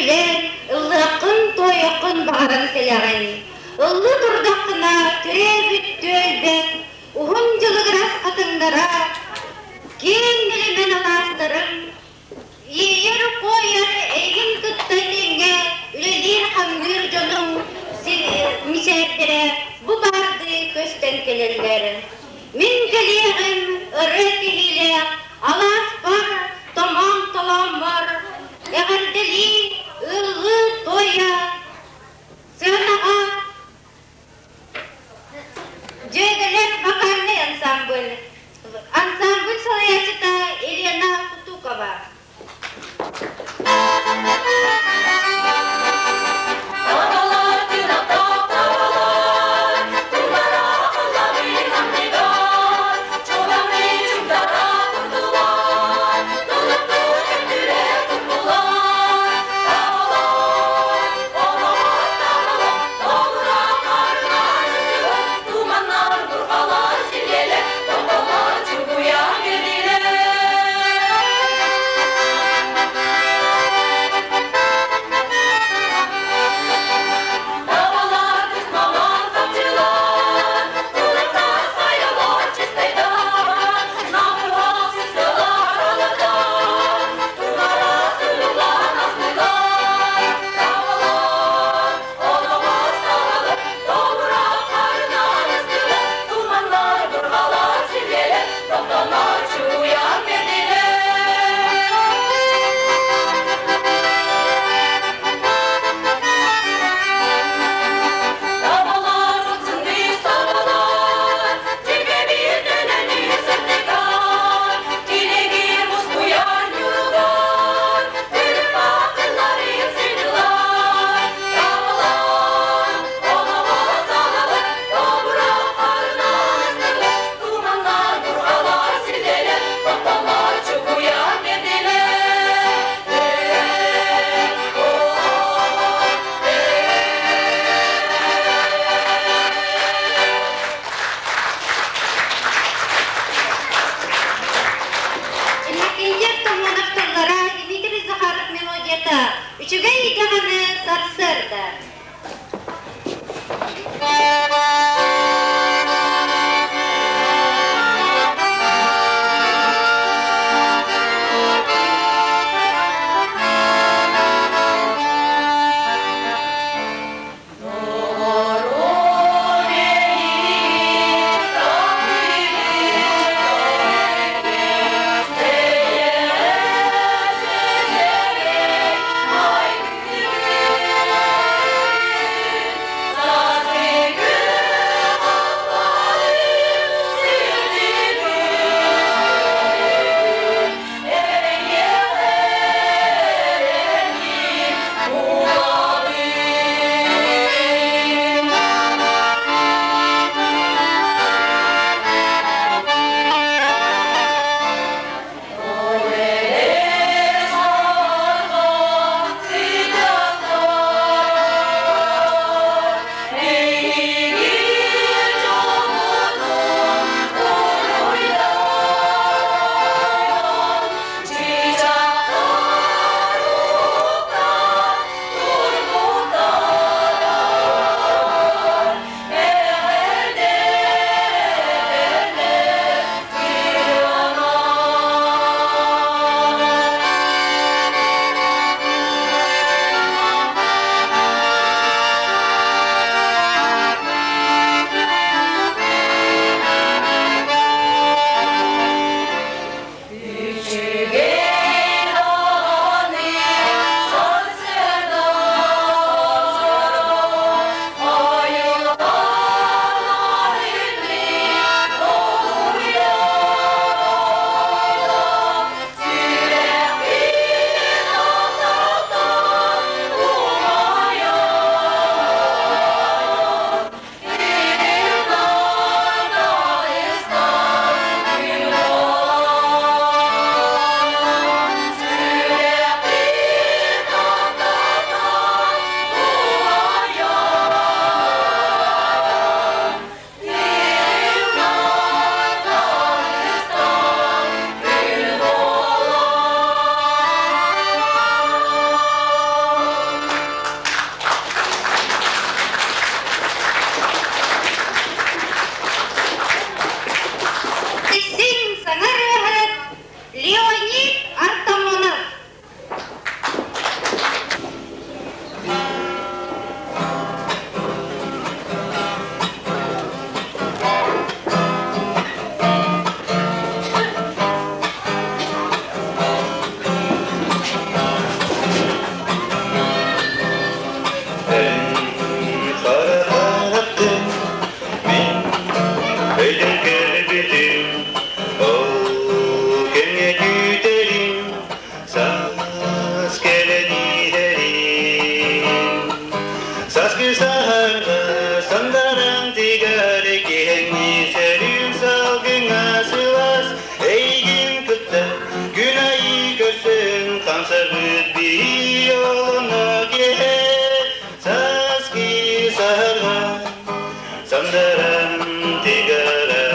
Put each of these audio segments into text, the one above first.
Үҥкүүлээн, ыллыаххын-туойуоххун баҕаран кэлэҕин. Ыллыы турдаххына төрөөбүт түөлбэҥ уһун дьылыгырас хатыҥнара, киэҥ нэлэмэн алаастарыҥ, иэйэр-куойар эйигин кытта тэҥҥэ үлэлиир-хамныыр дьонуҥ мичээрдэрэ бу баардыы көстөн кэлэллэр. Мин кэлиэҕим ырыа киһилээх алааспар, томоон толооммор, эҕэрдэлии, ыллыы-туойа, сыанаҕа Дьүөгэлэр вокальнай ансамбль. Ансамбль салайааччыта Елена Кутукова. Иннокентьев Томонов тыллара, Дмитрий Захаров мелодията Үчүгэй даҕаны сарсыарда. Хамсарбыт биолоно киһи Саски саһарга сандаран тигара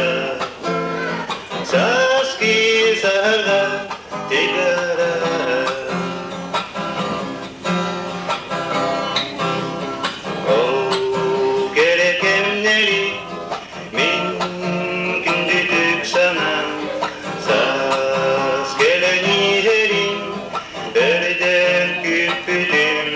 Саски саһарга тигара Ол кэрэ кэмнэри мин күндүтүк санаан Саас кэлэн иһэрин өрүтэн күүппүтүм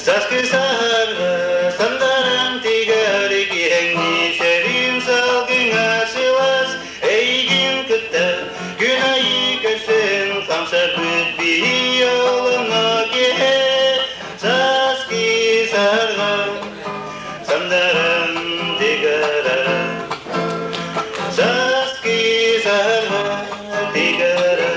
Саскы саһарга сандаран тигэр киһэҥни сэрин салгыҥа сылаас эйигин кытта күн айы көрсөн хамсарбыт биһи олоҥо киһи Саски саһарга сандаран тигара Саски саһарга тигара.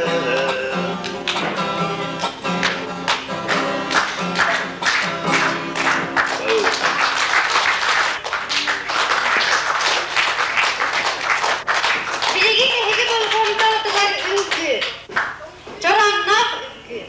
Билигин эһиги болҕомтоҕутугар үҥкүү. Чороонноох үҥкүү.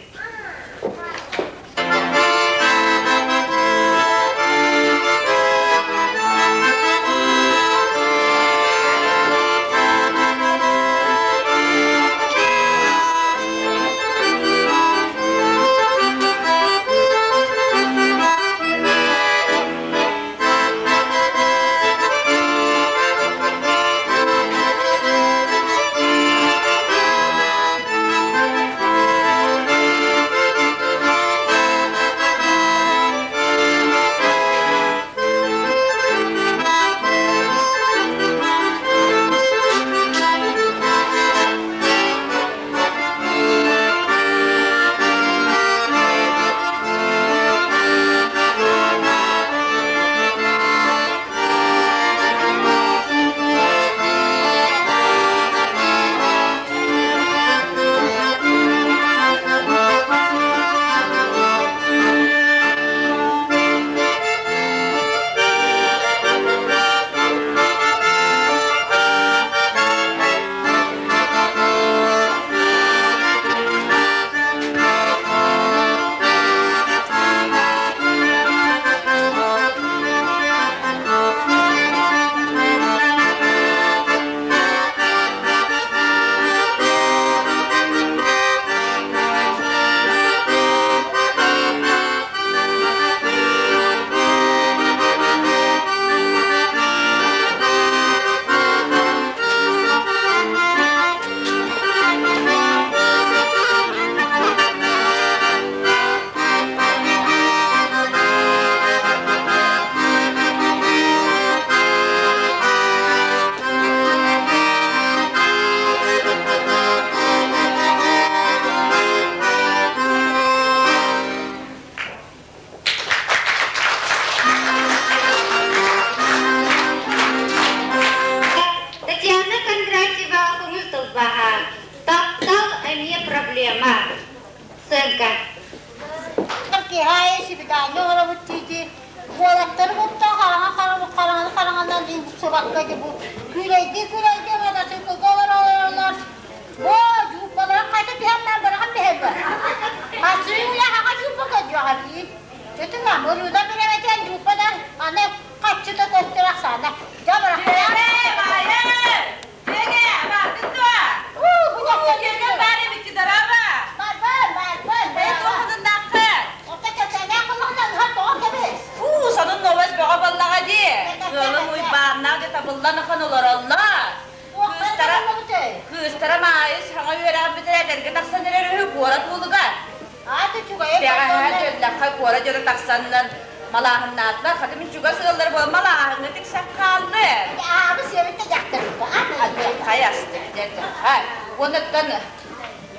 Татьяна Кондратьева көҥүл тылбааһа «Таптал эмиэ проблема». Сценка. Киһи свидание оҥоробут дии уолаттары кытта хараҥа хараҥаны хараҥанан сыбакка ди бу күүлэйдии күүлэйдии мотоциклга олороллор бу дьууппаларын хайта түһэн быраҕан биһэллэр хасыы уйаһаҕа дьууппа көрдүөҕэ дии Чөтүҥ мырыыда бирэбэтэн дьууппадан аны хаччыта көстөр ахсаана дьэ бырахтаа Дьиэгэ, бардын дуо? Уу, бу Уу, дьиэгэ баар эбит дорообо. Барбан, барбан, Ээ, туох ханыннаахха? Орто кэпсээнээх буоллаҕына, ыһан тоҕо кэбис. Уу, сонун новость бөҕө буоллаҕа дии. Ыалым Уйбааннаах дьэ табыллан ахан олороллор. Туохтан Кыыстара, табыллыбытай? кыыстара Маайыс саҥа үөрэҕин бүтэрэ эдэргэ тахсан эрэр үһү куорат уолугар. Аата үчүгэйэ Бэҕэһээ көрдөрдө. дьөллөххө куорат дьоно тахсаннар малааһыннаатылар. Хата мин чугас ыаллар буолан малааһыҥҥа тиксэн хааллым. Аабы сиэбитте дьахтарыта. Адьырхай астык дьэ Уонуттан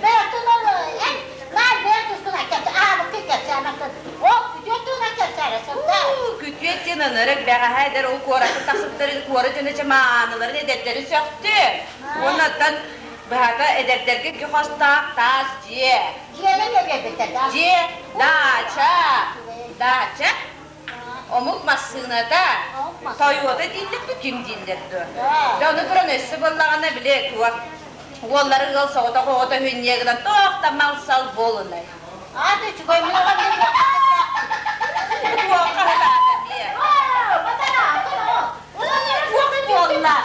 Бэйэтин ол эн наар бэйэ тускун акката аабыккын кэпсээмэккин. Ол күтүөт туһунан кэпсээрэ сылдьар. Күтүөт диэн ынырык бэҕэһээ эдэр ол куоракка тахсыбыттарын куорат дьоно чамааныларын эдэрдэри сөхтү. Уоннаттан быһата эдэрдэргэ икки хостоох таас дьиэ. Дьиэлэн өлөрбүттэр да. Дьиэ, даача, даача, омук массыыната, Тойота дииллэр дуу, ким дииллэр дуу. Дьэ ону туран өссө буоллаҕына били туох. Уоллары ыал соҕотох оҕото үһүнньэ гынан туох да мал-сал буолунай. Аата үчүгэй мин оҕом диэн Туохха сатаата эмиэ. Туох буолла?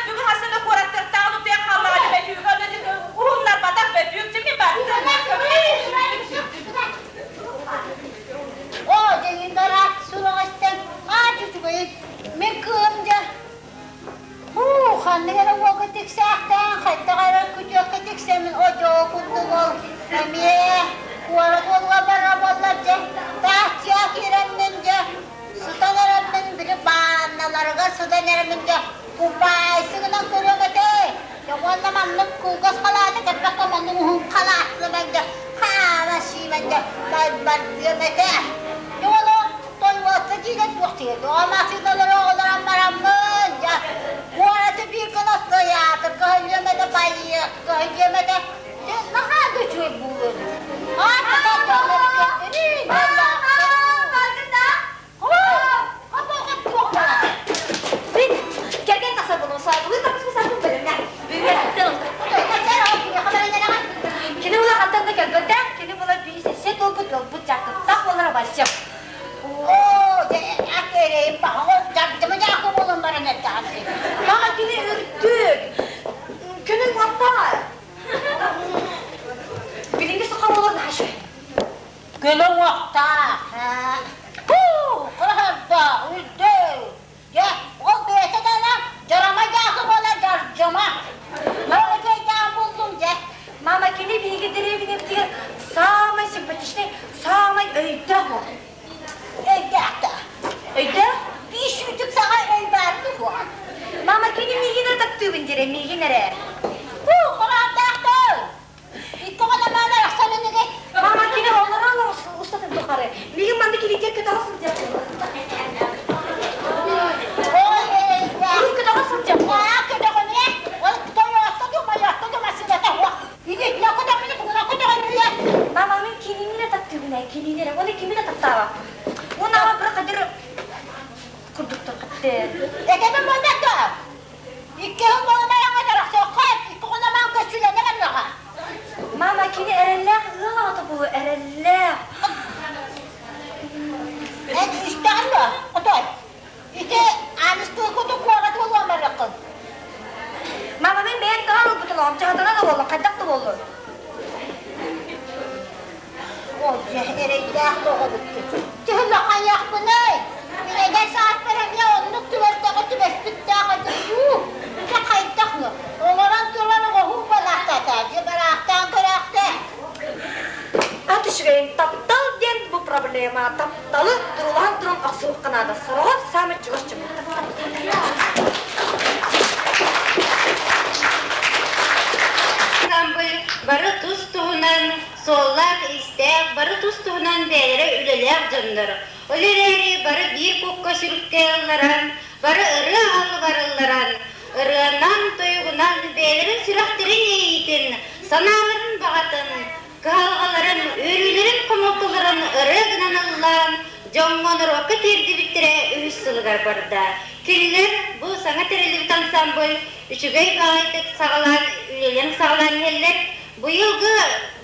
Бүгүн хасына куораттартаан утуйан хааллаҕа бөтүүк уһуннарбатах бөтүүк чими бардым. Оо, дьиҥин сураҕа истэн, аат үчүгэйин, мин кыым дьэ Һуу, ханнык эрэ уолга тиксээхтээн, хайдах эрэ күтүөккэ тиксэммин одьоо курдук ол эмиэ куорат уолугар барара буоллар дьэ, тааччыа киирэммин дьэ, сытан эрэммин били баанналарыгар сытан эрэммин дьэ, купаайсыгынан көрүөм этэ. Дьэ уонна маннык кылгас халааты кэппэккэ маннык уһун халаатынан дьэ, хаама сиимэн дьэ, бардыам этэ. Дьэ ону Тойуотта диирэ туох диир? Тоҕо массыыналары оҕолорон бараммын, дьэ, куораты биир гына тыйаатырга өлүөм этэ, байыакка өлүөм этэ. Дьэ, наһаа да үчүгэй буолуо эбит. Аататан Мин кэргэн тахсарбын усаабылыы тахсыбысарбын бэлэмнэ. Бүгүн Кини була хантан да кэлбэтэх, кини була биисэссе туолбут ылбыт дьаакыптаах буолара барсым. Оо, дьэ, эрэйим баҕа, дьардьама дьаакы буолан баран эрдэҕин. Мама кини үрдүк, күнүн уоттаҕа. Билиҥҥи саха уолун хашы. Көлө уохтаах. Хуу, кыраһарда, үрдүк. Дьэ, ол бэйэтэ даҕаны дьарама дьаакы буолар дьардьама. Мама үчүгэйдээн буллум дьэ. Мама кини биһиги дэриэбинэбитигэр саамай симпатичный, саамай өйдөөх уол. Өйдөөх да. Өйдөөх? Биир сүүтүк саҕа өй баар дуо? Мама кини миигин эрэ таптыыбын диэрэ, миигин эрэ. Хуу, хораандаахтар! Икки оҕо арахсан инигэй. Мама кини олорон устатын тухары миигин манна килиитигэр көтөҕө сылдьар. Ой, эрэйдээх. Урут көтөҕө сылдьар. Аа, көтөҕүнэ. Ол тойоотто ду, майоотто ду массыыната суох. Илиитинэ көтөҕүнэ, тугуна көтөҕүнэ. Мама мин кинини эрэ таптыыбын ээ, кинини эрэ. Уонна кими да таптаабаппын. Уонна аҕа быры хадыр курдуктар хаттер. Этэбин буолбат Икки сыл буолан бараҥҥа тарахсыахха, икки хономаан көссүүлэнэ барыаҕа. Мама кини эрэллээх ыал аҕата буолуо, эрэллээх. Эн истэҕин дуо, отой? Ити ааныстыы куту куорат буолуон барыаххын. Мама мин бэйэм таһан ылбытым оҕом, чаһытынан да буоллун, хайдах да буоллун. Ол дьэ эрэйдээх да оҕобуттун. Түһүмэ хайыахпыный? Мин эдэр сааспар эмиэ оннук түбэлтэҕэ түбэспиттээх этим дуу? Дьэ хайдах оҥорон турар оҥоһуу балаахтаата, дьэ бараахтаан көрөөхтө. Ат үчүгэйин таптал диэн бу проблема тапталы турулаан туран охсуохха наада. Сороҕор саамай чугас дьоммут Ансамбль бары тус-туһунан суоллаах-иистээх, бары тус-туһунан бэйэлэрэ үлэлээх дьоннор. Ол эрээри бары биир кукка сүрүккэ ылларан, бары ырыа аалыгар ылларан, ырыанан-тойугунан бэйэлэрин сүрэхтэрин иэйиитин, санааларын баҕатын, кыһалҕаларын, үөрүүлэрин-хомолтолорун ырыа гынан ыллаан, дьоҥҥо норуокка тиэрдибиттэрэ үһүс сылыгар барда. Кинилэр бу саҥа тэриллибит ансамбль үчүгэй баҕайытык саҕалаан үлэлэрин саҕалаан иһэллэр. Быйылгы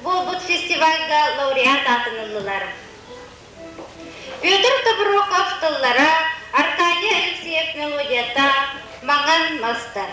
буолбут фестивальга лауреат аатын ыллылар. Петр Тобуроков тыллара, Аркадий Алексеев мелодията «Маҥан мастар».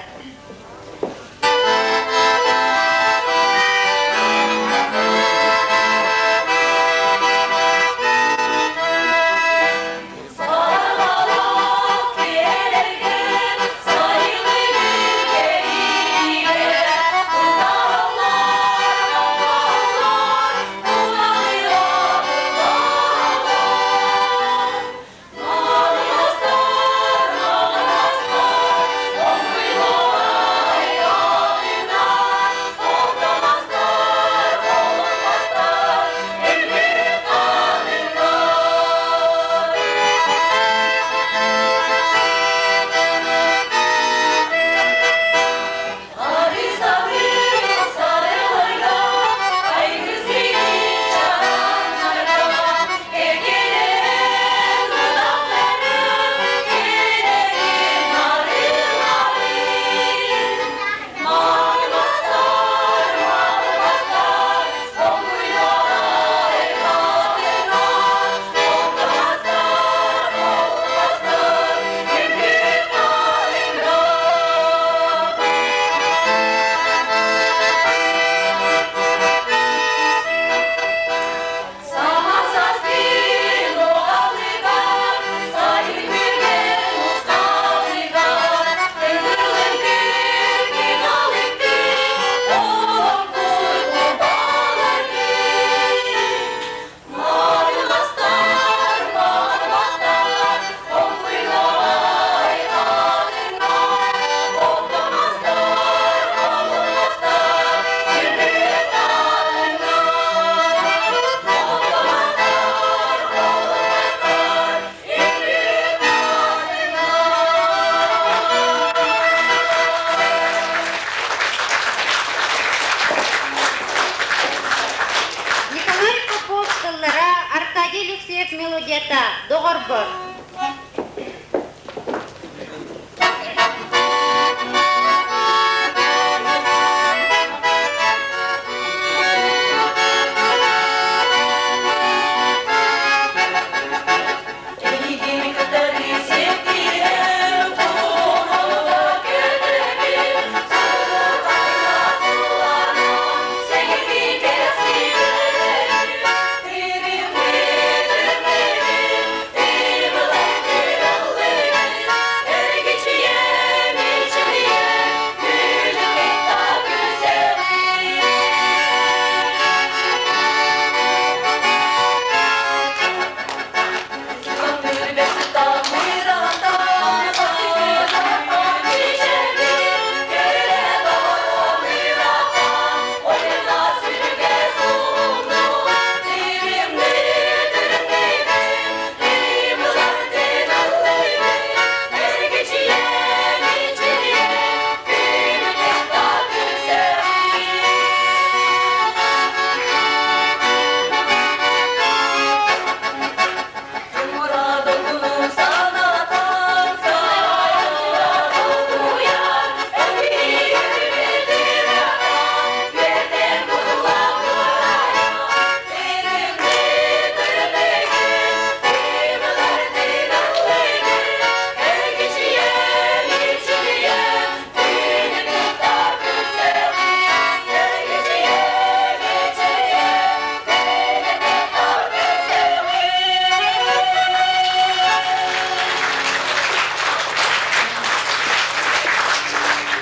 мелодията «Доҕорбор».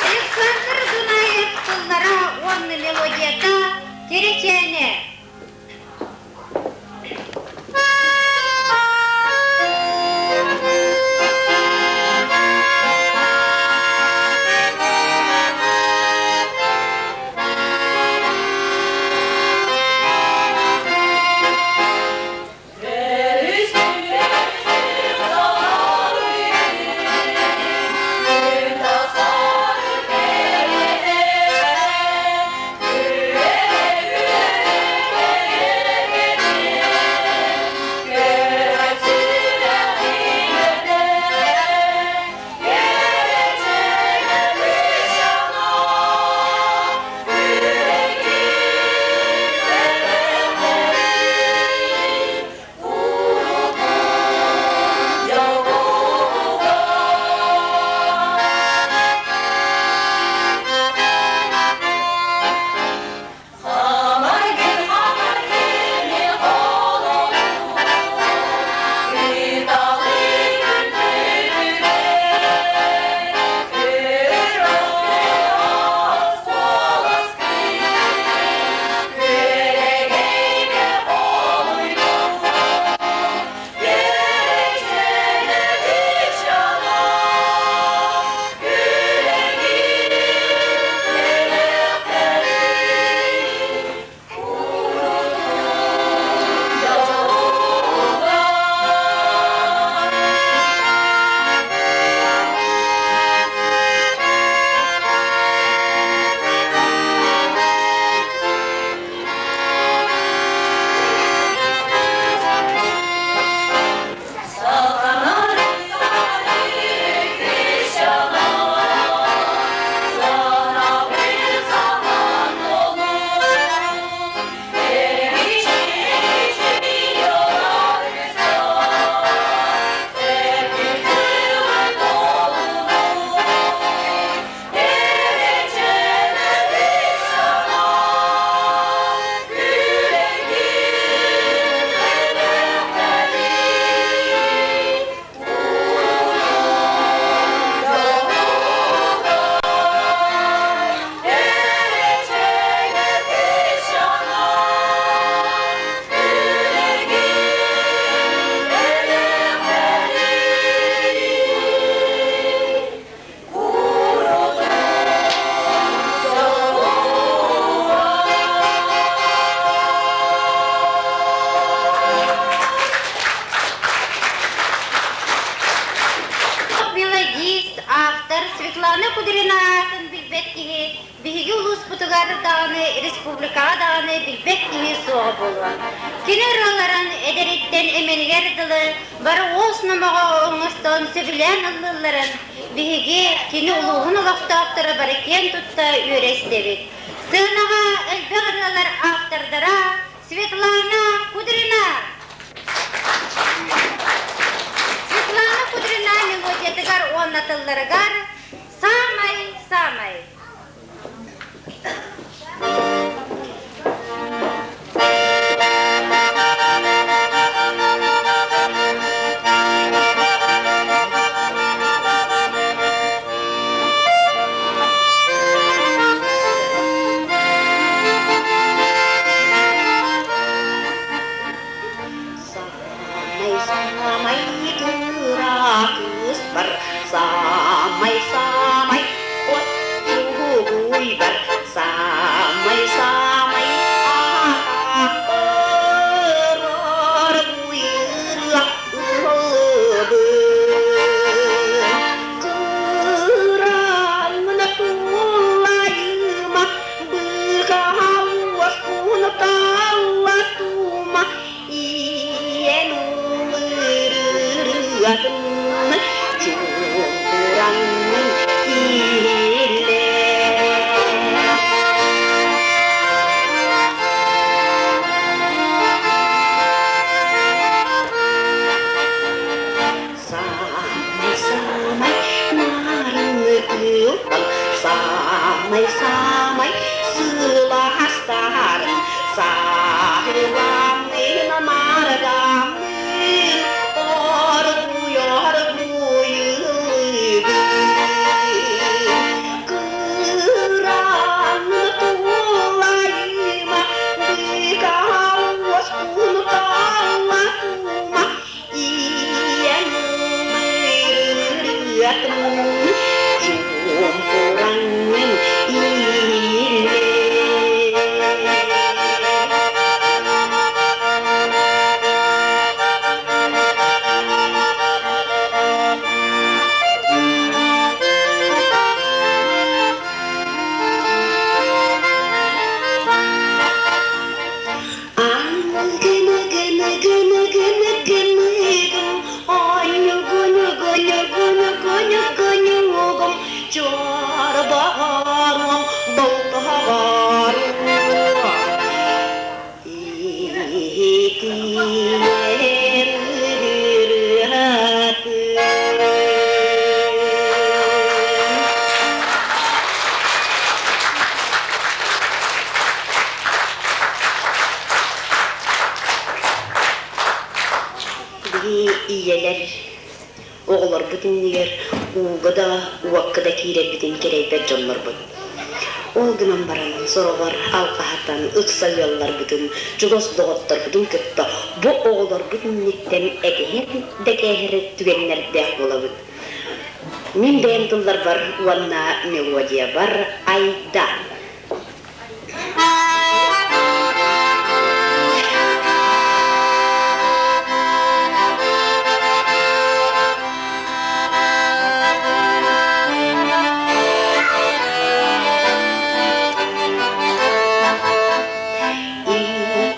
Александр Дунаев тыллара уонна мелодията Кэрэчээнэ. суоҕа буолуо. Кини ырыаларын эдэриттэн эмэнигэр дылы бары уос номоҕо оҥостон сөбүлээн ыллыылларын биһиги кини улууһун олохтоохторо бары киэн тутта үөрэ истэбит. Сыанаҕа элбэх ырыалар автордара Светлана Кудрина. Светлана Кудрина мелодиятыгар уонна тылларыгар «Саамай-саамай». Саамай-саамай кыра кыыспар, саамай-саамай оччугуйбар, саамай-саамай атахтарар буйырга ыллыбын. Кырааммын туллайыма, быгаһа уоспун таллатыма, Ийэн ырыатын чуумпураҥҥын иһиллээ. Саамай-саамай нарын саамай-саамай сылаастарын саһыламмын амаргаммын оргуй оргуй ыллыыбын. Кыраҥ тулайыма, быка уоспун таллатыма, Ийэм ырыатын чуумпураҥҥын иһиллээ. Гын-гын-гын-гын-гын-гын-гын, Оньгун-гун-гун-гун-гун-гун, Чуор баҕарым, балтаҕарым, Иһитиэн ырыатын. Биһи ийэлэр оҕолорбут иннигэр ууга да, уокка да киирэрбитин кэрэйбэт дьоннорбут. Ол гынан баран сороҕор алҕаһатан ыкса ыалларбытын, чугас доҕотторбутун кытта бу оҕолорбут инниттэн этиһэн да кээһэр түгэннэрдээх буолабыт. Мин бэйэм тылларбар уонна мелодиябар айдаан.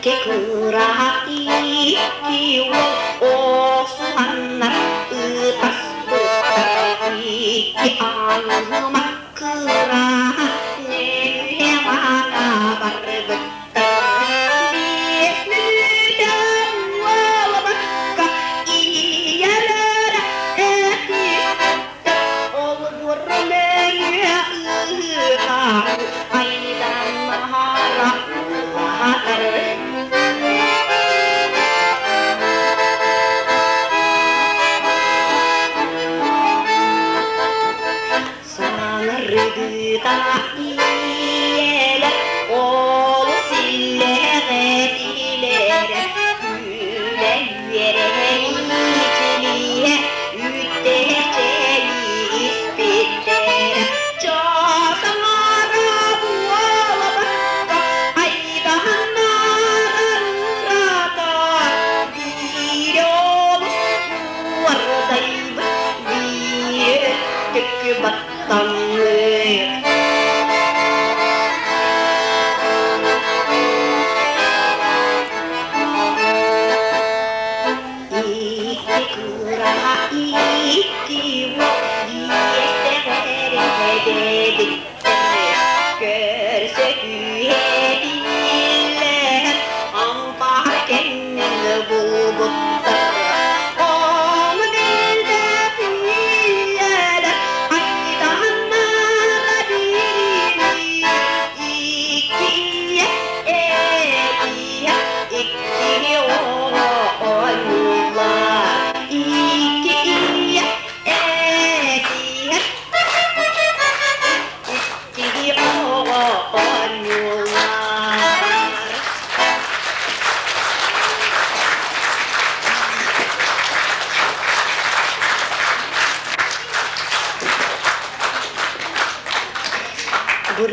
Икки кыра икки уол охсуһаннар ытаспыттар икки аҥыма кыра.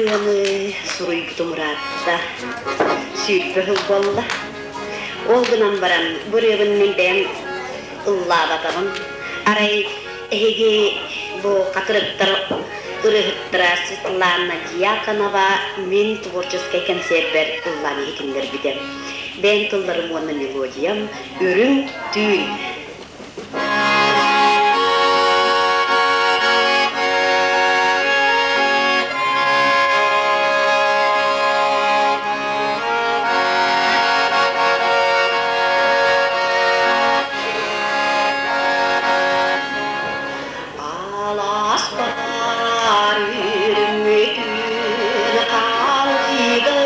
ырыаны суруйбутум ыраатта, 20 сыл буолла. Ол гынан баран, бу ырыабын мин бэйэм ыллаабатаҕым. Арай эһиги бу хатырыктар ырыаһыттара Светлана Дьяконова мин творческай кэнсиэрбэр ыллаан иһитиннэрбитэ. Бэйэм тылларым уонна мелодиям Үрүҥ түүн. Алаас баар үрүҥүтүн хаалыыга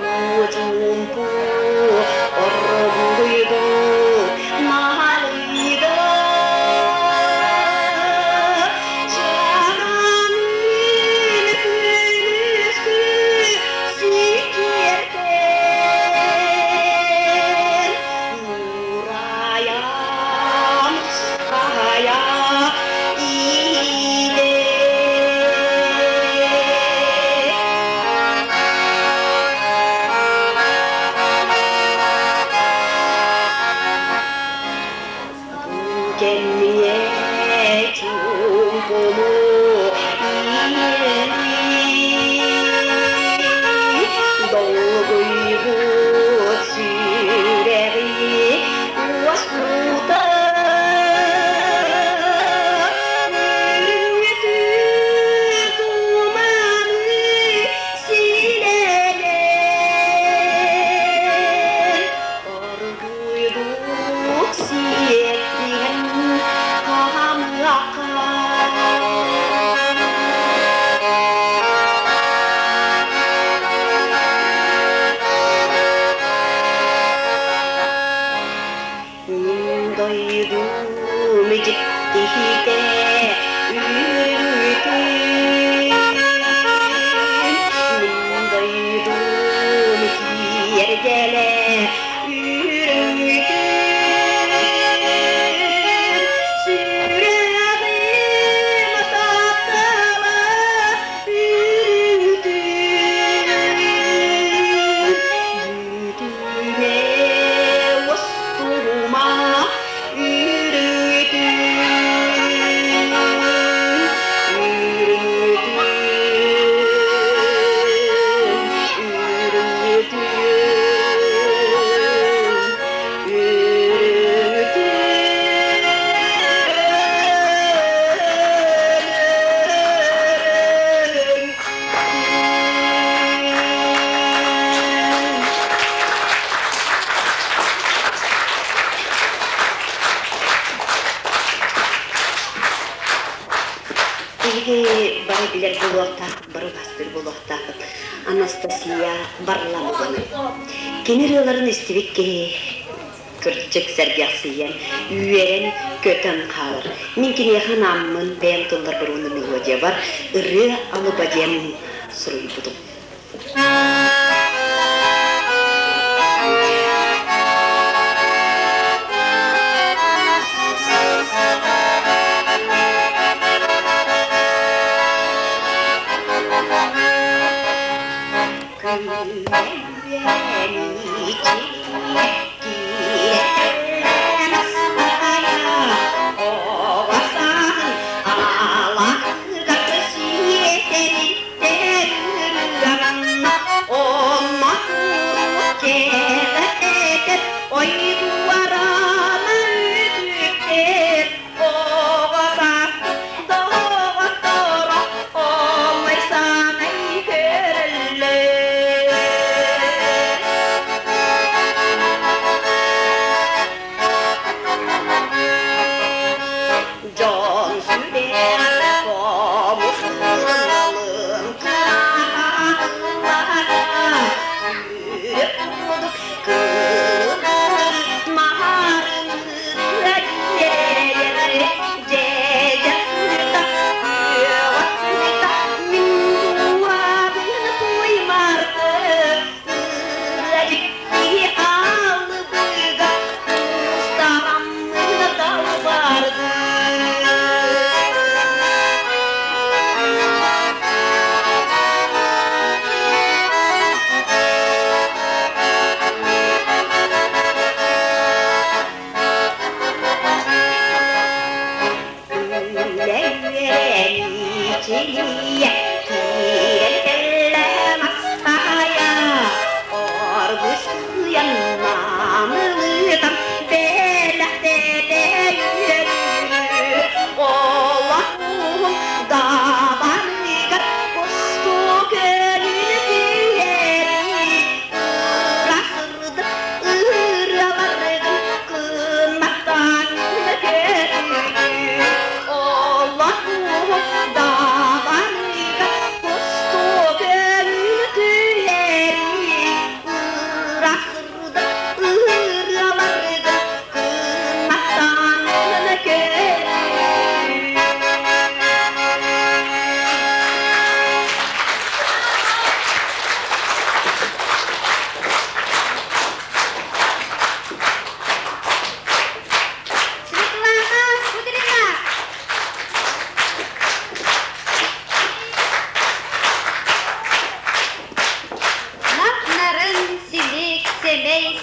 Уотунпу оргуйду маалыйда Чараҥын күнүскү сикиэртэн Нуурайан хайа иитэ. Бу кэмҥэ чуумпуну иэйии долгуйбут сүрэҕи уоскутар үрүҥүтүн туманы силэлэн Оргууйдук сиэттиһэн хаамыахха. Мин дойдум дьиктиһитэ үрүҥүтүн, мин дойдум киэргэлэ үрүҥүтүн, сүрэҕим таптала үрүҥүтүн, бүтүнэ уостума үрүҥүтүн, үрүҥүтүн, үрүҥүтүн, үрүҥүтүн. Эһиги бары билэр буолуохтаах, бары бастыыр буолуохтааххыт Анастасия Варламованы. Кини ырыаларын истибит киһи кырдьык сэргэхсийэн, үөрэн, көтөн хаалар. Мин киниэхэ анааммын бэйэм тылларбар уонна мелодиябар ырыа алыба диэн суруйбутум.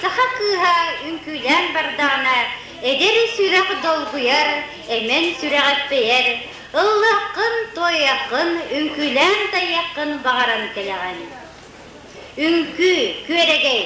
Саха кыыһа үҥкүүлээн бардаҕына, эдэр сүрэх долгуйар, эмэн сүрэх эппэйэр, ыллыаххын, туойуоххун, үҥкүүлээн тайыаххын баҕаран кэлэҕин. Үҥкүү, күөрэгэй.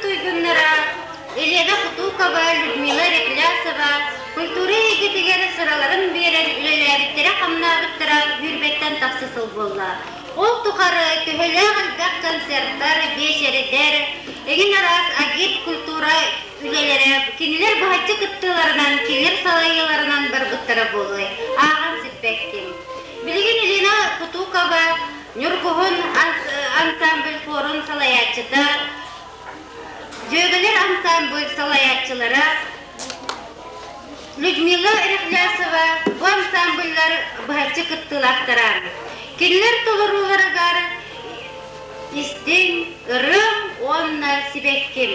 Туйгуннара Елена Кутукова, Людмила Рехлясова культура эйгэтигэр сыраларын биэрэн үлэлээбиттэрэ-хамнаабыттара сүүрбэттэн тахса сыл буолла. Ол тухары төһөлөөх элбэх концертар, биэчэрдэр, эҥин араас агит культура үлэлэрэ кинилэр быһаччы кыттыыларынан, кинилэр салайыыларынан барбыттара буолуой, ааҕан сиппэккин. Билигин Елена Кутукова Ньургуһун ансамбль хорун салайааччыта, Дьүөгэлэр ансамбль салайааччылара Людмила Рехлясова бу ансамбльлар быһаччы кыттыылаахтара. Кинилэр толорууларыгар истиҥ, ырыам уонна сибэкким.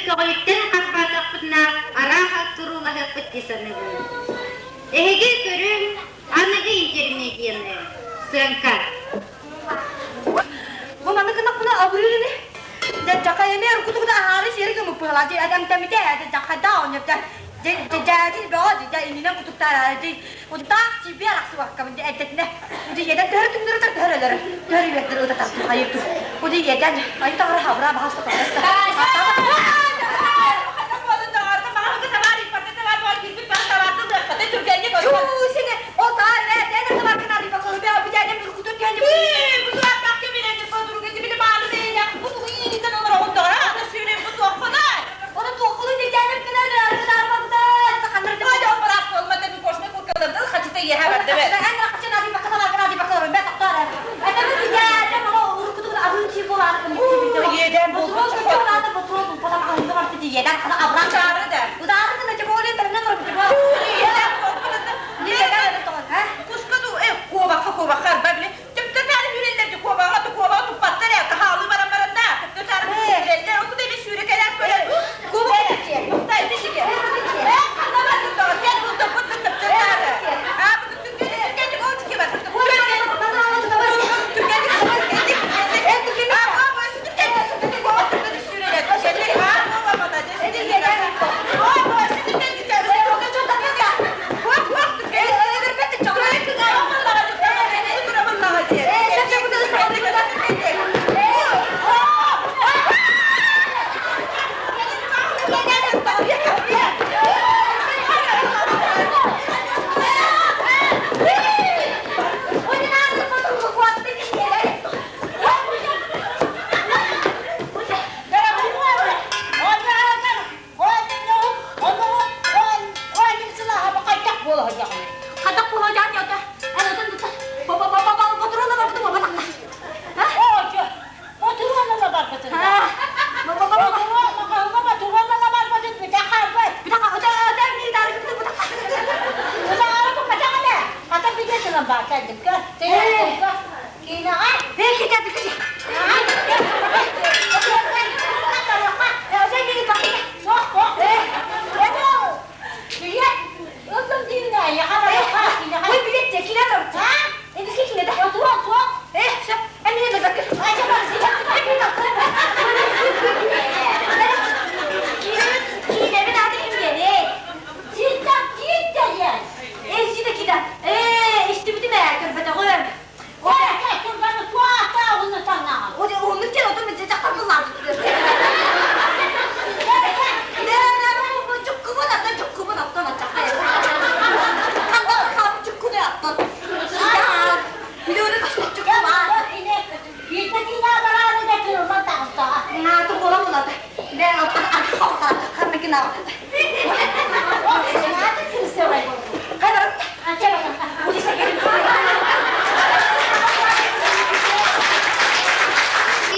көҕүлүттэн харбаатахпытына арааһа туруулаһыахпыт дии саныыбын. Эһиги көрүҥ, аныгы интермедияны, сыаҥка. Бу маннык гынахпына абырыыр ини. Дьэ дьахай эмиэ уруккутугута аһаары сиэри гыммыппыһалаа дьэ эмтэммитэ ээ дьахайдаа оҕонньордор дьэ дьээдьин бөҕө дьэ иннинэн кутуктаараа дьэ таах сиби арахсыбаккабын дьэ эддэтинэ дьэ ийэтэн төһө түҥнэритэр төһө өлөрө төһө үөрдэр ытатар хайыр ту уди ийэтэн айы таҕара хабыра баҕас тотоҕоста Чуу, ол таар ээ, тэн табаркын арыйба кылыбы бүтәнем бүркүтүн кэнди. Оны туохулу дитәнем кенер арыгы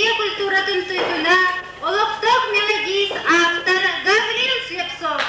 Россия культуратын туйгуна, олохтоох мелодист, автор Гаврил Слепцов.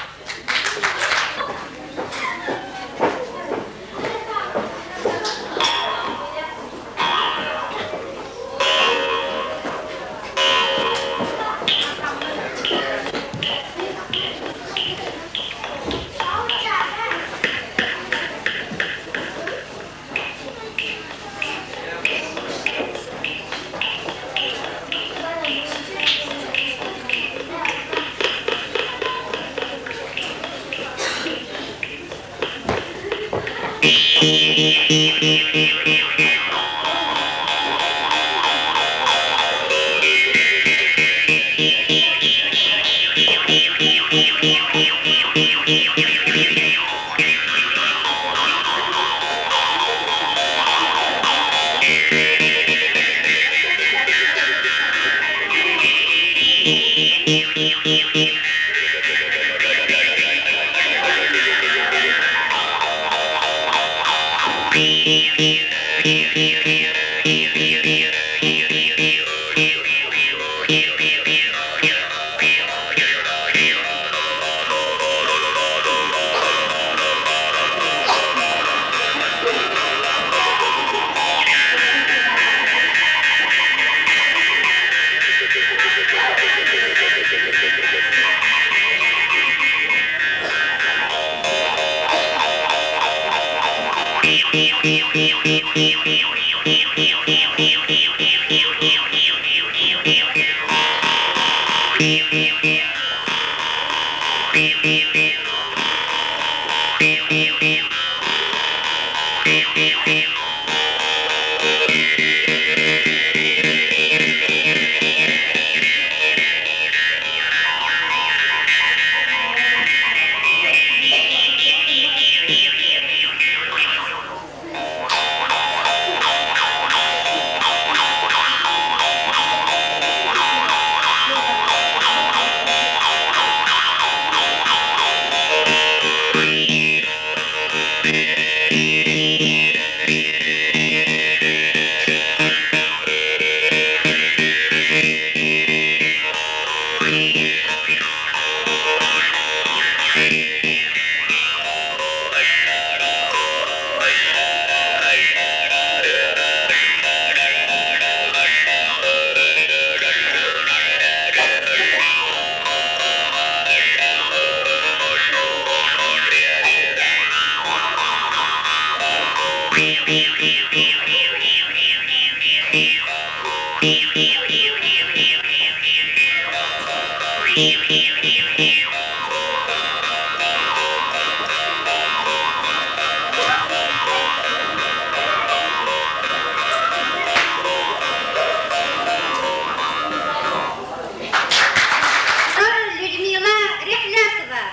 Людмила Рехлясова.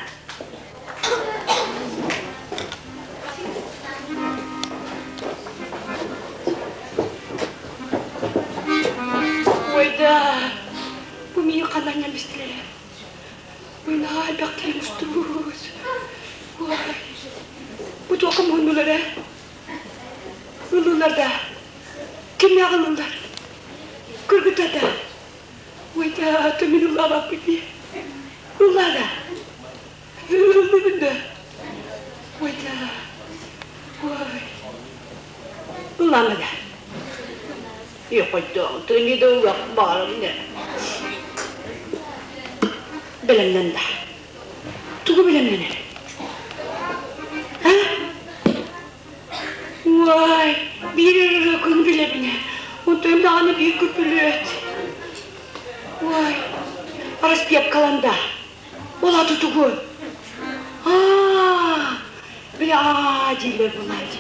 Ой да, бу миигин ханна бистилэр. Ой, наһаа элбэх киһи мустубут. Ой, бу туохха муһуннулар ээ? Ыллылар да, кимнээх ыллылар? Кыргыттар да. Ой да, мин ыллаабаппыт дии. Ыллаа да. Ыллыбын да. Ой да. Ой. Ыллаама да. Йохойдоон, тыны да ыллах баарым не. Бэлэмнэн да. Тугу бэлэмнэнэр? А? Уай, биир эрэ күн билэбинэ. Онтон даҕаны биир күпүлүөт. Уай, араспиапкаланда. Ол аты тугу? Аа, били аа дииллэр буолааччы.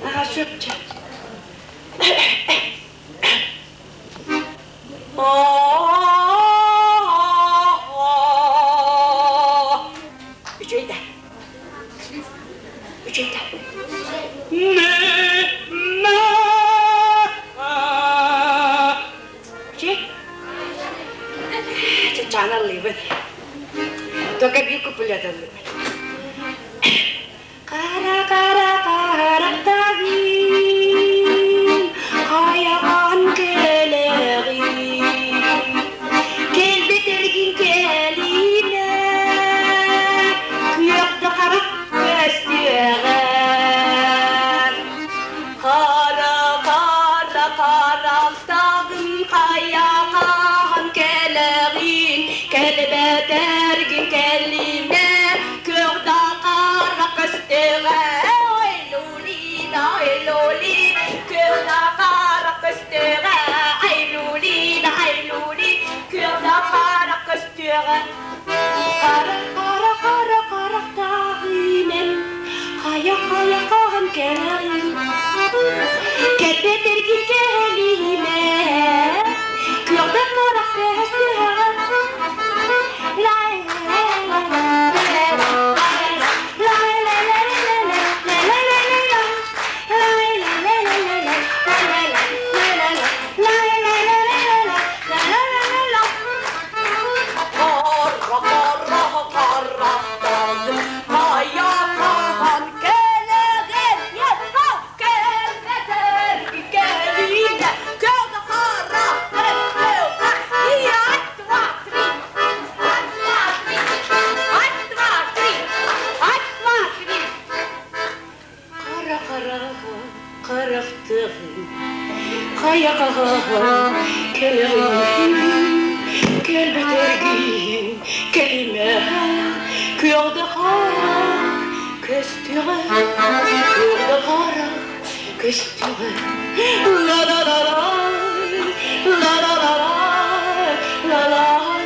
Аа, сөп чэ. Үчүгэй да. Үчүгэй да. Үчүгэй. Чачаан аллыыбын. Только биир куплет аллыыбын. Кара кара карактагын, хайаҕан кэлэҕин, кэлбэтэргин кэлимэ, күөх да харах көстүөҕэ. Хара хара харахтагын, хайаҕан кэлэҕин, кэлбэтэргин кэлимэ, күөх да харах көстүөҕэ. Ой, лулина, ой, лули, күөх да харах көстүөҕэ. Ай, лулина, ай, лули, күөх да харах көстүөҕэ. Хара хара хара харахтааҕынан, хайа хайа хаһан кэлэҕин, кэлбэтэргин кэлимэ, күөх да харах көстүөҕэ. Лай лай лай лай лай лай лай лай лай Қара қараға қарақтығын, қаяқағаған кәләғин, кәлбәтәргин кәлимә, күяңды қара көстіғі, күяңды қара. Көстүҕэ ла-ла-ла-лай, ла-ла-ла-лай, ла-ла-лай,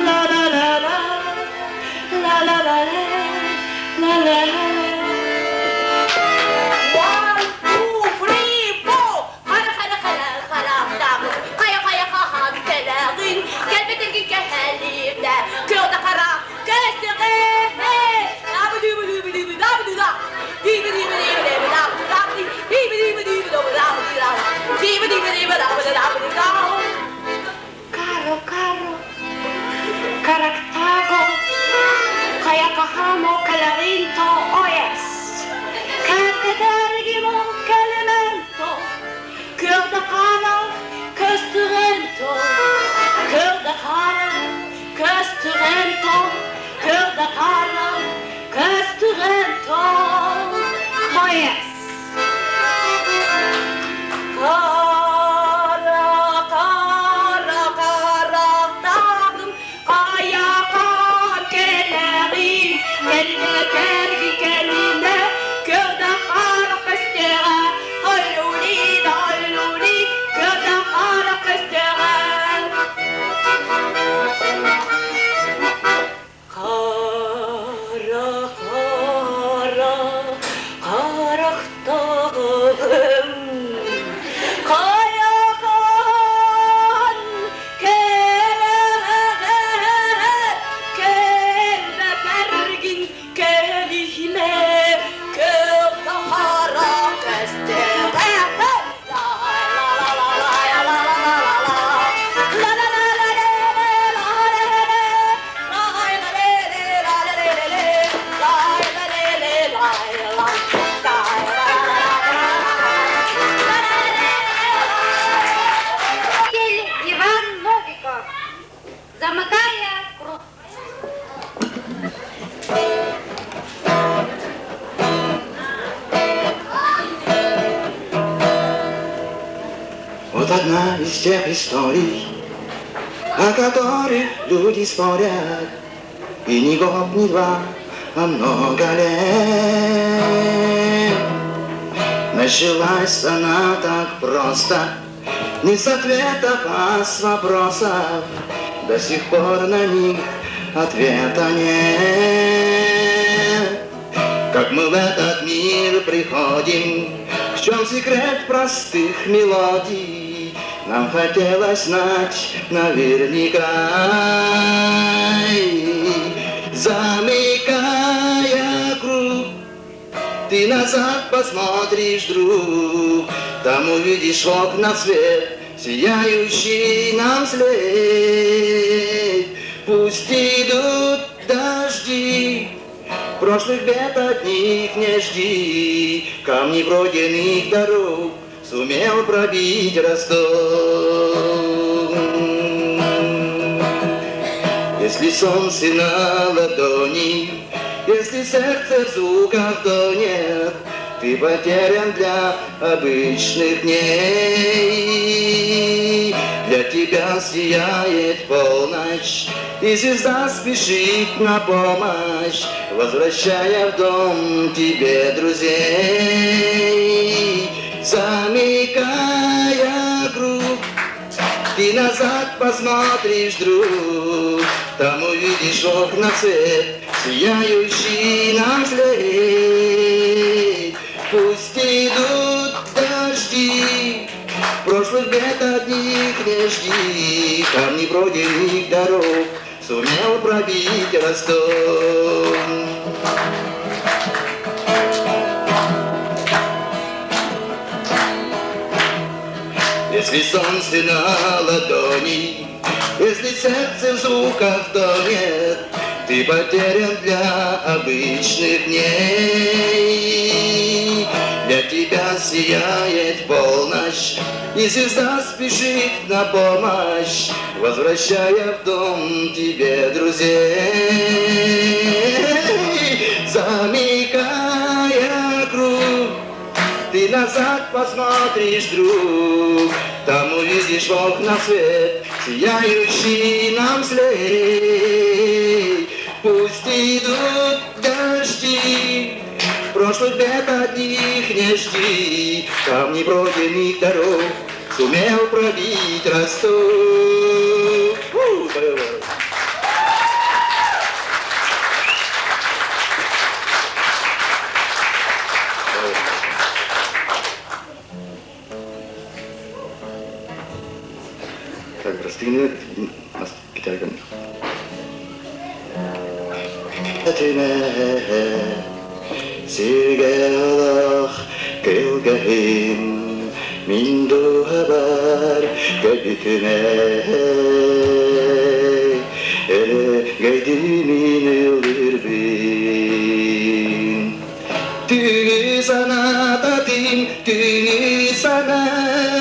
ла-ла-ла-лай, ла-ла-ла-лай, ла-ла-лай. One, two, three, four. Хара хара хара харахтаах, хайа хайа хаһан кэлэҕин, кэлбэтэргин кэһэлиирдэ, кыалда хара көстөҕө. Caro, caro, Caractago, Kayakahamo, Calarinto, Oyes, Catetergimo, Calemento, Kurdakana, Kösturento, Kurdakana, Kösturento, Kurdakana, Kösturento, Oyes. Kara kara karahtadım, kaya kan keleğin, kelle kergi kelime, kırda kara kestera, hayluli dayluli, kırda kara kestera. Kara kara karahtadım, kaya kan keleğe, kelle kergin kelime, kırda kara kestera. La la la la la la la la la la la la la Иван Новиков. Замыкая круг. Вот одна из тех историй, о которых люди спорят, и не год, не два, а много лет. Началась она так просто, не с ответов, а с вопросов. До сих пор на них ответа нет. Как мы в этот мир приходим, в чем секрет простых мелодий, нам хотелось знать наверняка. Замыкая круг, ты назад посмотришь, друг, там увидишь в окна свет, сияющий нам след. Пусть идут дожди, прошлых бед от них не жди, камни пройденных дорог сумел пробить росток. Если солнце на ладони, если сердце в звуках тонет, ты потерян для обычных дней. Для тебя сияет полночь, и звезда спешит на помощь, возвращая в дом тебе друзей. Замыкая круг, ты назад посмотришь, друг, там увидишь окна свет, сияющий нам след. Пусть идут дожди, прошлых бед от них не жди, камни пройденных дорог сумел пробить росток. Если солнце на ладони, если сердце в звуках тонет, ты потерян для обычных дней. Для тебя сияет полночь, и звезда спешит на помощь, возвращая в дом тебе друзей. Замыкая круг, ты назад посмотришь, друг, там увидишь в окна свет, сияющий нам след. Пусть идут дожди, прошлых Взрослых бед одних не жди, Там не пройденных дорог Сумел пробить Ростов. Фу, Так, растыгны китайган. Сиргэ олох кылгаһын мин дууһабар көбүтүмэ Өлөгөйдүмүн ыллырбын Түгү санаататым, түгү санай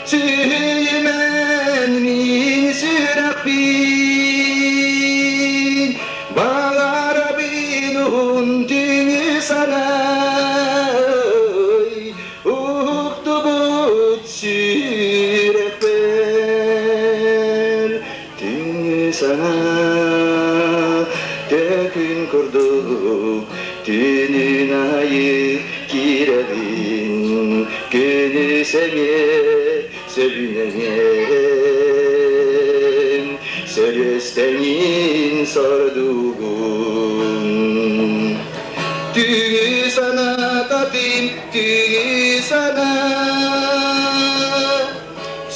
Сүүйүмэн мин сүрэхпин Баларабын уһун түгү санай Уһуктубут сүрэхпэр Түҥҥү саҥа төкүн курдук түүнүн айы киирэбин күнүс эмиэ сөбүнэҥэн сөрүөстэҥин сордугун Түгү санаататым, түгү санаа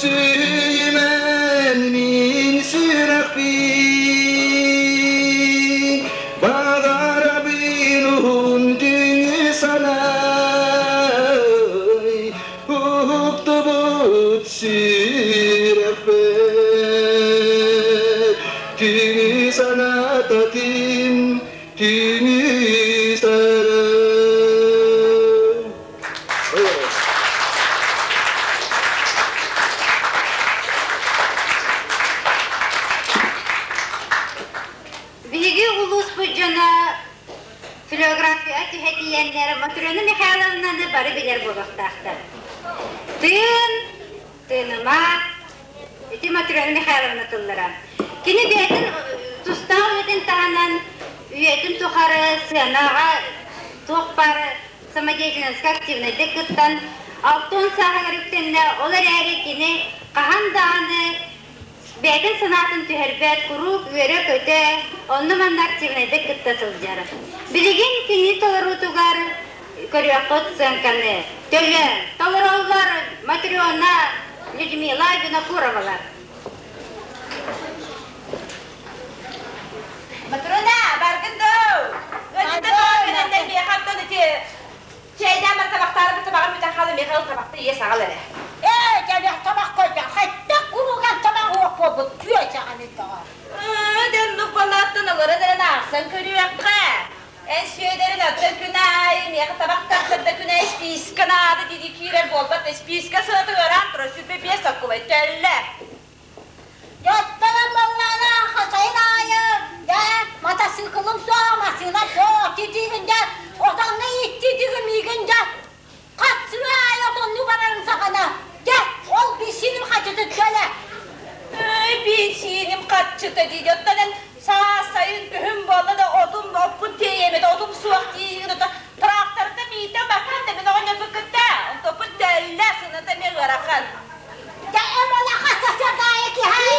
Сүүйүмэн мин сүрэхпин Баҕарабын уһун түҥү санай Уһуктубут сүрэхпэр Түҥү санаататым, түҥү сарай Биһиги улууспут дьоно филография түһэтийэннэр Матрена Михайловнаны бары билэр буолуохтаахтар. Тыын, тыыныма, ити Матрена Михайловна тыллара. Кини бэйэтин тустаах үлэтин таһынан үйэтин тухары сыанаҕа туох баар самодеятельноска активнайдык кыттан, 60 сааһыгар үктэннэ, ол эрээри кини хаһан даҕаны бэйэтин санаатын түһэрбэт, куруук үөрэ-көтө, онно-манна активнайдык кытта сылдьар. Билигин кини толоруутугар көрүөххүт сыаҥканы. Төлө, толороллор Матрена, Людмила Винокуровалар. Матрона, баргын доо! Ыалдьыта тоҕо кэлэннэр миэхэ оттон ити чэйдээн бар табахтаары табаҕын бүтэн хаалла миэхэ ыл табахта ийэ саҕал эрэ. Ээ, дьэбэх табах койда, хайдах курууган табах уох буолбут күөчэҕин тоҕо. Дьоннук балааттан олорон эрэн аахсан көрүөххэ. Эн Сүөдэрин оттон күн аайы миэхэ табах тахсар да күн аайы списка наада дии киирэр буолбат да списка сыата ыараан турар 25 соккубай төллө. Дьоттолор буоллаҕына сайын аайы дьэ матасыыкылым суох, массыынам суох титиигин дьэ отоҥҥо ииттиитигин миигин дьэ хас сыл аайы отоннуу барарым саҕана дьэ ол бензиним хаччыта төлө. Эй, бензиним хаччыта дии оттон эн саас сайын күһүн буолла да отум оппун тиэйэммит отум суох диигин ото тракторда миитэн баккан да мин оҕонньорбун кытта онтоппун төллө сыната эмиэ ыарахан. Дьэ эмолаха сарсыардаайы киһи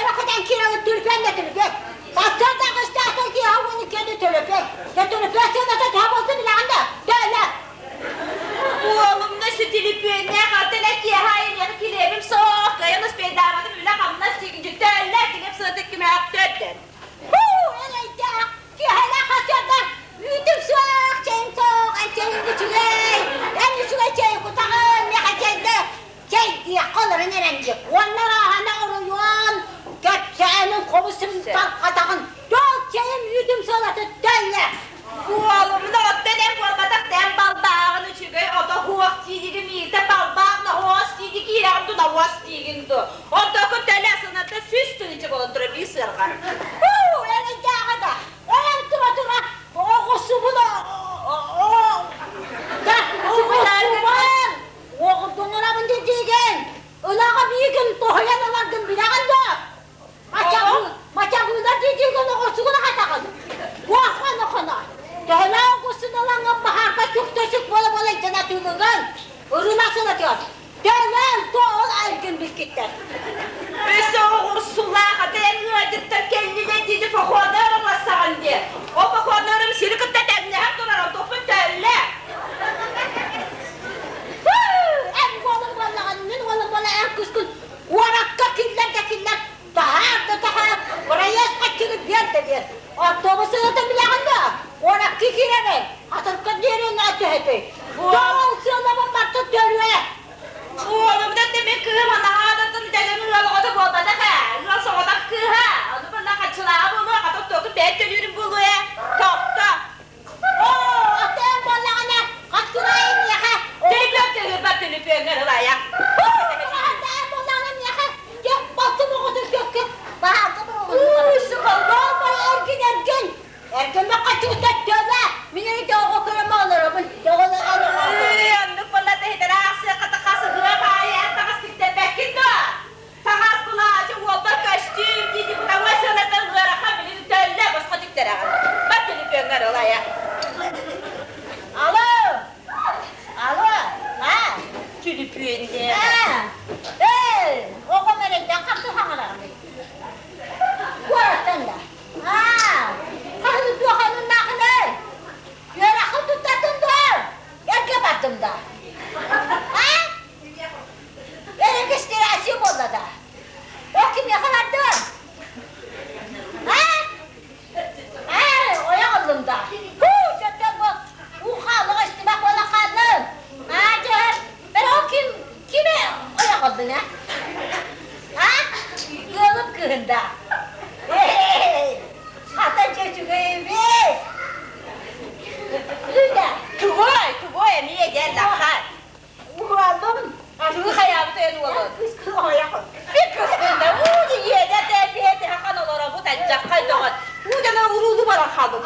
өрөкүтэн киирэн түрпэн да түрпэн. Сарсыарда кыстаахтан киһи уону киэни төлөпөн. Дьэ төлөпүөн сыаната төһө буолсун билэҕин да? Төлө. Уолумна сүтүлүпүөннээх атын киэһэ айымньы килиэбим суох, кыайан успейдаабатым үлэ-хамнас төллө, килиэп сыата кимээх төрдөн. Хуу, эрэйдээх, киэһэлээх сарсыарда үүтүм суох, чэйим суох, эн чэйиҥ үчүгэй, эн үчүгэй чэйи кутаҕын, миэхэ чэйдэ, чэй диэххэ олорон эрэн диэх. Уонна ырааһана оруйуон, кэпсээнин хобус тарҕатаҕын. Дьол чэйим үүтүм сыалата төллө. Уолумна оттон Биэр, автобус сыаната билэҕин да? 12 киирэрэй, атырка диэри түһэтэй. Тоҕо сыалабын барта төрүө. Уолумда теми кыым анаһаадатын дэлэми ыал оҕото буолбатах ээ. Ыал соҕотох кыыһа. Ону манна хаччылааҕа буолуо, хата току бэйт төлүүрүм буолуо ээ. Тохто. Оо, атыан буоллаҕына, хаччылаайын миэхэ. Төлөпүөн төлүрбэт төлөпүөҥҥэр ылайа. Атыан буоллаҕына миэхэ, дьэ, балтым оҕотун көккө, баһаарга Эргин, эргин. Эргин хаччыта төлө. Мин эти оҕо көрөмө олоробун. Оннук буолла тэһитэр аахсыахха хас ыһыах аайы таҥас тиктэрбэккин дуо? Таҥас былаачы уолбар көстүүм дии бутаҥа сыанатын ыарахан билин төллө босхо тиктэрэҕин. Бар төлөпүөҥҥэр ылайа. Алло! Алло! А? Түлүпүөннэ. Эй, оҕом эрэйдэн хапсы хаҥараҕын. Куораттан да. Аа, хаһын туоханыннаахынай? Үөрэххин туттатын дуо? Эргэ бардым да. А? Регистрация буолла да. О кимиэхэ бардым? А? Ээ, ойох ыллым да. Хуу, дьэ бу уу хаалыга истибэх буола хааллым. Аа, дьэ, бэр ол ким кими ойох ыллыҥ, а? А? Ыалым кыыһын да. Эй, хата дьэ үчүгэй эбит. Люда. Тугуй, тугуй эмиэ диэн лахха. Уолум. Тугу хайаабыт эн уолун? Кыс ойох. Bir kız да уу диэдэ тэбиэти хахан олоробут анчаххай доҕот. Уу дана уруулу баран хаалбыт.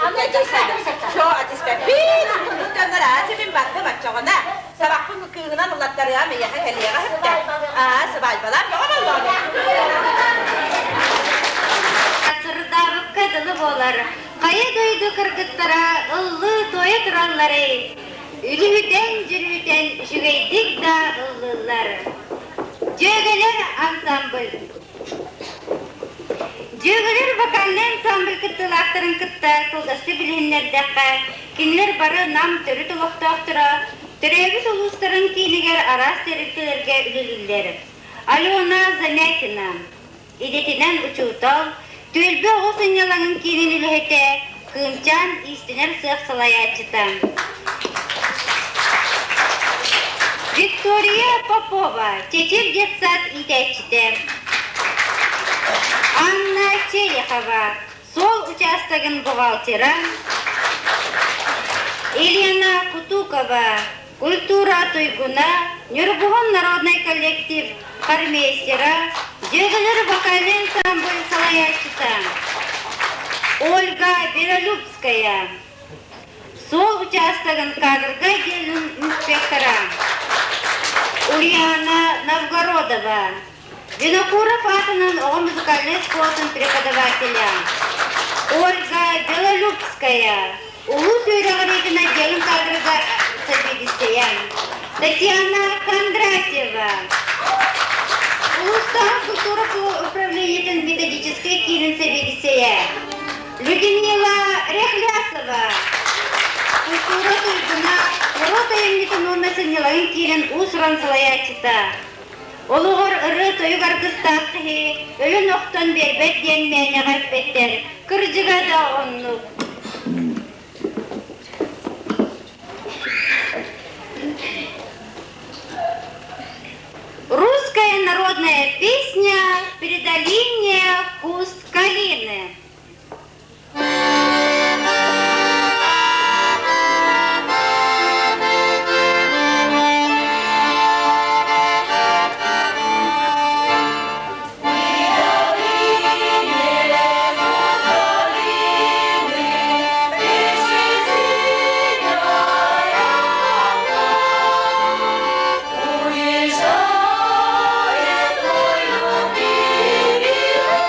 Шо атиспэппин туннар аачы мин бардым аччоҕуна. Сабахпын кыыһынан улаттарыам эйэхэ кэлиэҕэ хэттэ. Аа сыбаайбалаан бөҕө боллоҕуна. Сырдаабыкка дылы буолар. Хайа дойду кыргыттара ыллыы туойа туралларый? Үлүһүтэн дьүрүһүтэн үчүгэйдик да ыллыыллар. Дьүөгэлэр ансамбль. Дьүөгэлэр вокальнай ансамбль кыттыылаахтарын кытта кылгастык билиһиннэрдэххэ, кинилэр бары Нам төрүт олохтоохторо, төрөөбүт улуустарын киинигэр араас тэрилтэлэргэ үлэлииллэр. Алена Замятина, идэтинэн учуутал, түөлбэ оҕо сынньалаҥын киинин үлэһитэ, Кыымчаан иистэнэр сыах салайааччыта. Виктория Попова, Чэчир детсад иитээччитэ. Анна Терехова, суол учаастагын бухгалтера. Елена Кутукова, культура туйгуна, Ньургуһун народнай коллектив хормейстера, Дьүөгэлэр вокальнай ансамбль салайааччыта. Ольга Белолюбская, суол учаастагын кадрга отделын инспектора. Ульяна Новгородова, Винокуров аатынан оҕо музыкальнай школатын преподавателя. Ольга Белолюбская, улуус үөрэҕириитин отделын кадрга сэбиэдиссэйэ. Татьяна Кондратьева, улуустааҕы культура управлениетын методическай киинин сэбиэдиссэйэ. Людмила Рехлясова, культура туйгуна, норуот айымньытын уонна сынньалаҥын киинин уус-уран салайааччыта. Олоҕор ырыа-тойук аргыстаах киһи өлөн охтон биэрбэт диэн мээнэҕэ эппэттэр, кырдьыга да оннук. Русская народная песня «Передали куст калины». Уезжает мой любимый.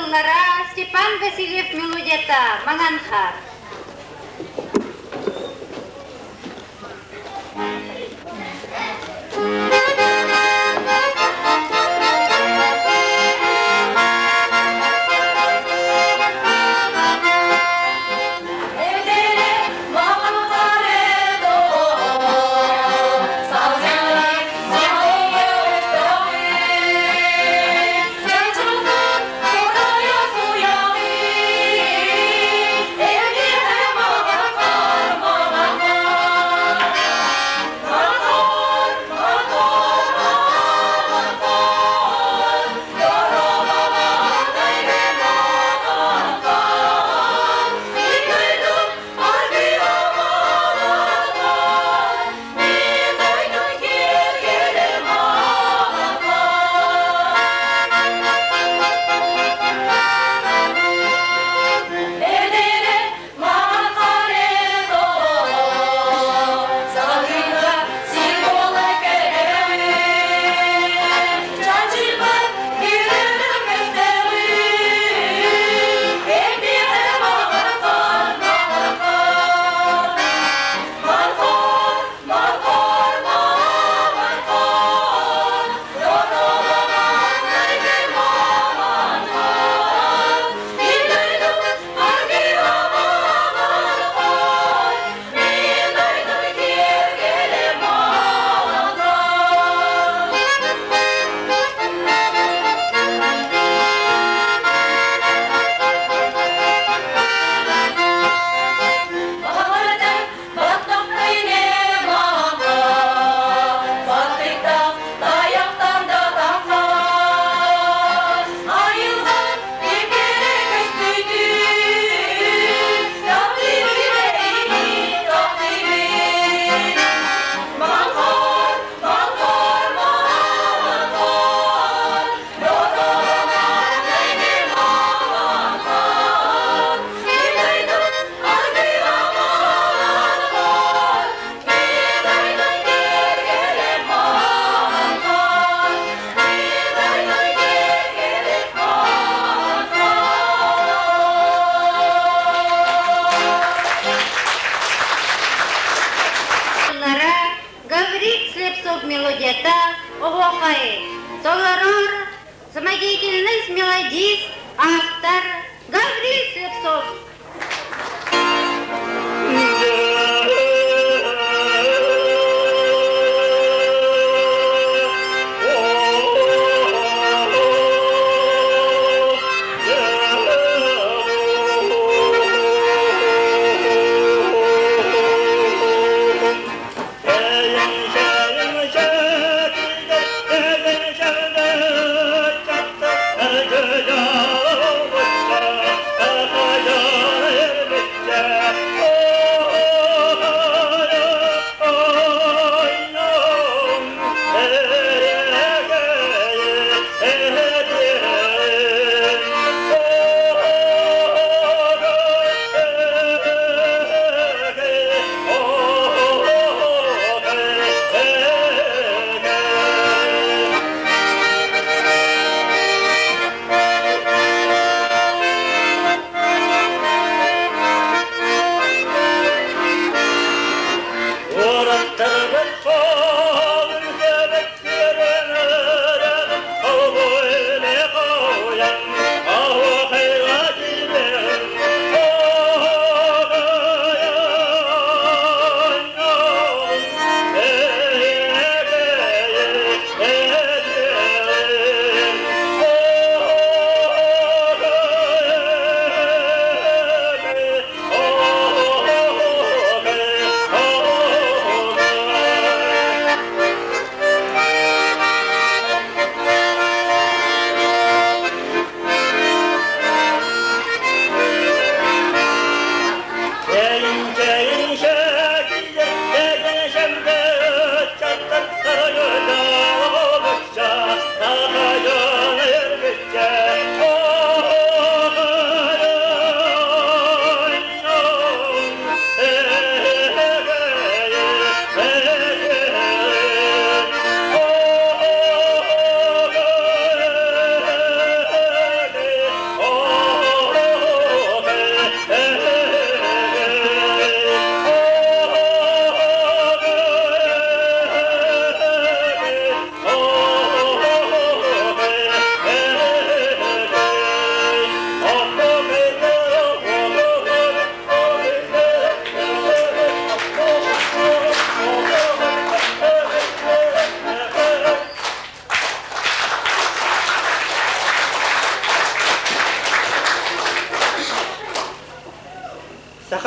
Тыллара Степан Васильев мелодията Маҥан хаар. Гаврил Слепцов мелодията оһуохай толорор самодеятельность мелодист, автор Гаврил Слепцов. Yeah.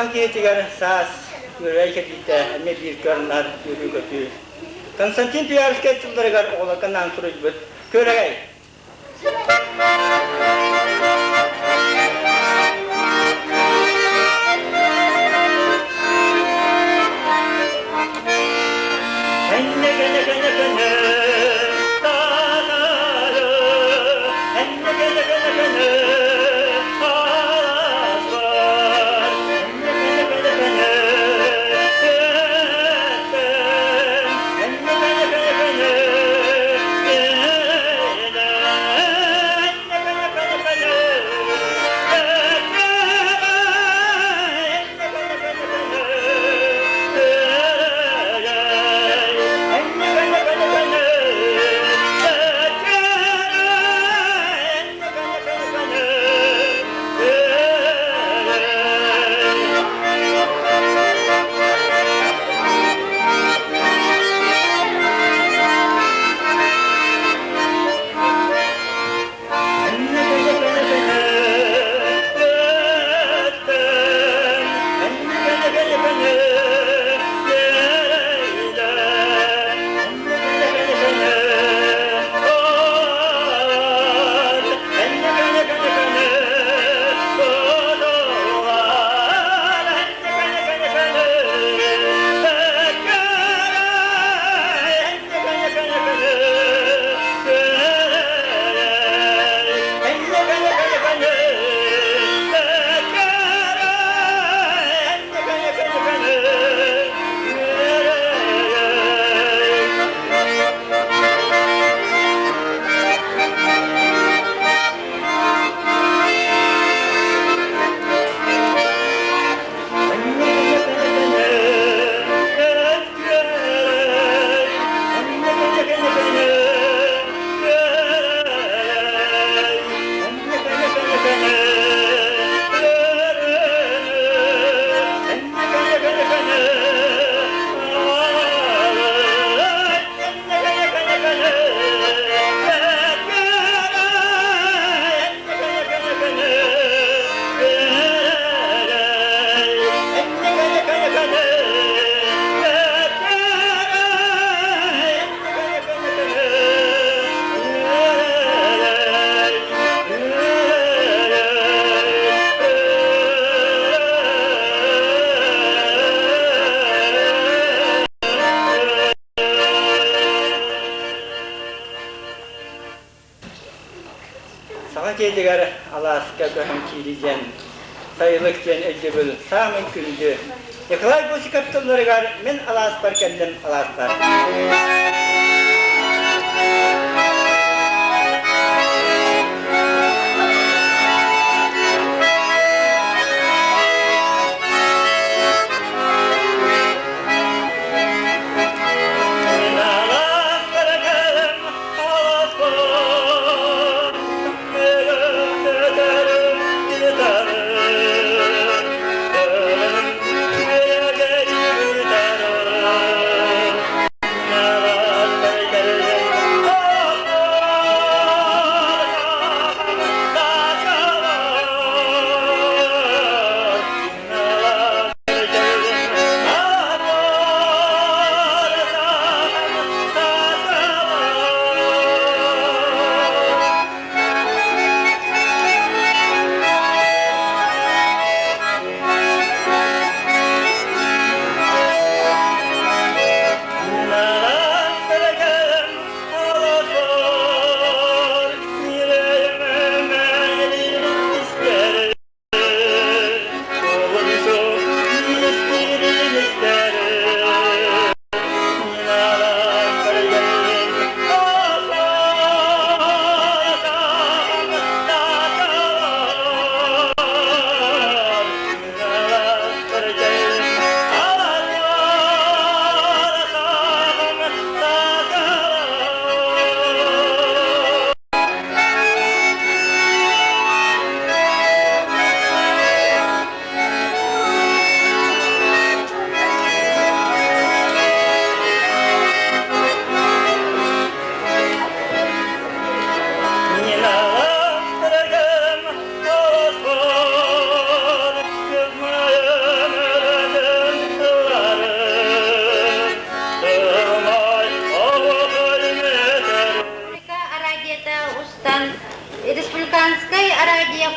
Саха киһитигэр саас күөрэгэй кэлиитэ эмиэ биир көрнар үөрүү-көтүү. Константин Туйаарскай тылларыгар оҕолорго анаан суруйбут Күөрэгэй. Саха дьиэтигэр алааска көһөн киири диэн сайылык диэн өйдөбүл саамай күндү. Николай Босиков тылларыгар мин алааспар кэллим алааспар. Национальнай араадьыйа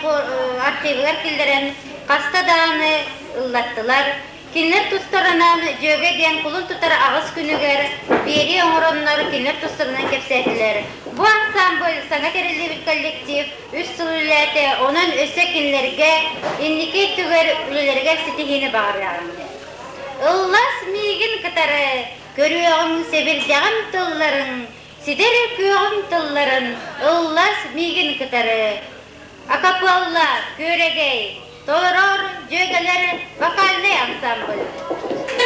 архивыгар киллэрэн хаста даҕаны ыллаттылар. Кинилэр тустарынан Дьүөгэ диэн кулун тутар аҕыс күнүгэр биэрии оҥороннор кинилэр тустарынан кэпсээтилэр. Бу ансамбль саҥа тэриллибит коллектив үс сыл үлэлээтэ, онон өссө кинилэргэ инники өттүгэр үлэлэригэр ситиһиини баҕарыаҕыҥ. Ыллас миигин кытары көрүөҕүҥ сэбирдэҕим тылларын, ситэр күөҕүм тылларын ыллас миигин кытары. Акапелла, күөрэгэй, толорор дьүөгэлэр вокальнай ансамбль.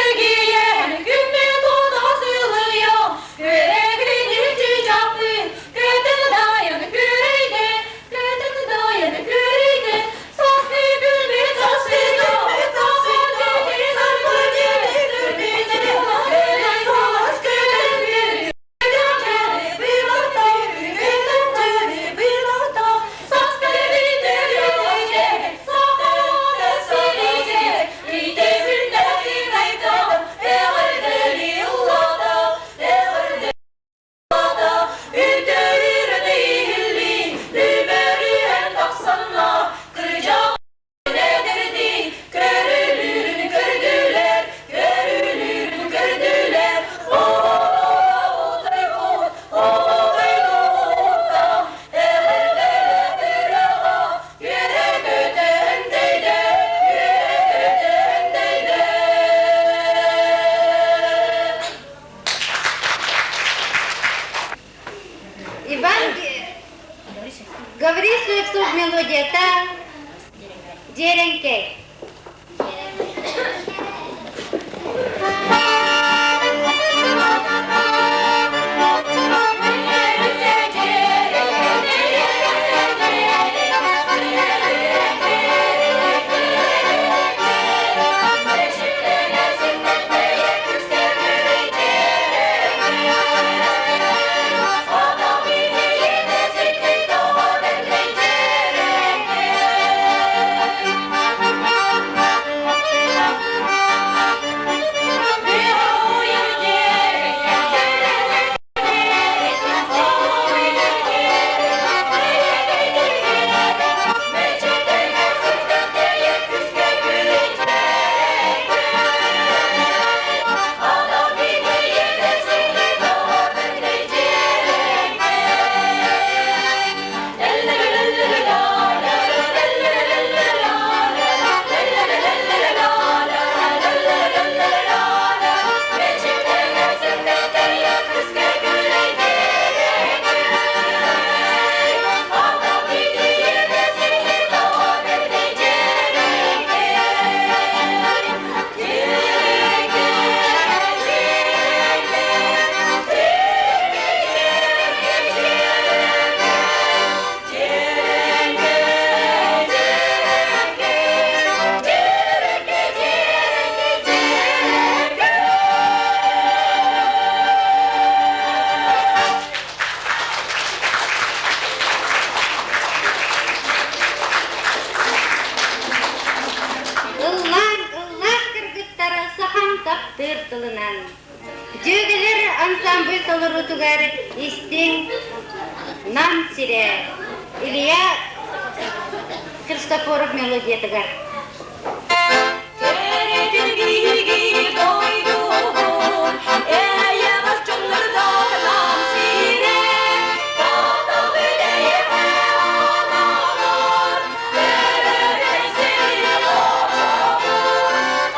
Эргийэн күммүт уота сылыйан, күөрэгин чыычаахпын, көтөн дайан күөрэйдэ, көтөн дайан күөрэйдэ, састы күлбүт састы Иван Гаврил Слепцов мелодията Дьиэрэҥкэй. Ыллаан, ыллаан кыргыттара сахам таптыыр тылынан. Дьүөгэлэр ансамбль толоруутугар истиҥ Нам сирэ Илья Христофоров мелодиятыгар. Кэрэтин дойдубун, эйэҕэс дьоннордоох Нам сирэ, таптал бүтэйэҕэ ананар, төрөөбүт сирин очоҕун,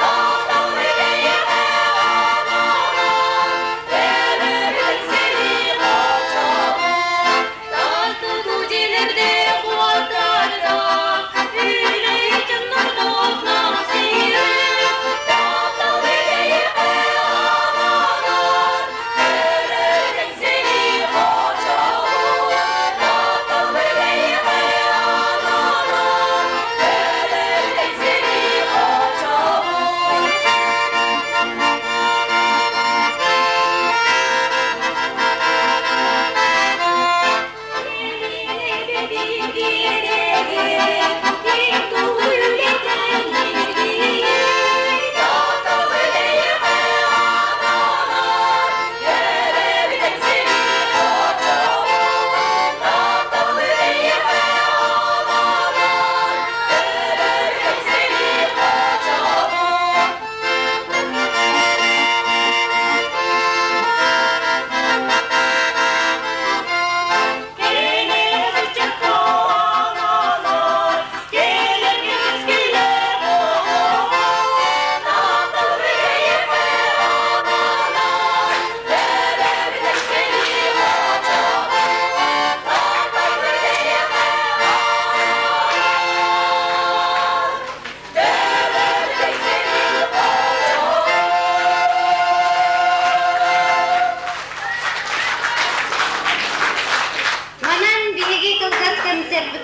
таптал бүтэйэҕэ ананар, төрөөбүт сирин очоҕун. Тастыку дьиэлэрдээх уоттардаах, үлэһит дьоннордоох Нам сирэ, таптал бүтэйэҕэ ананар.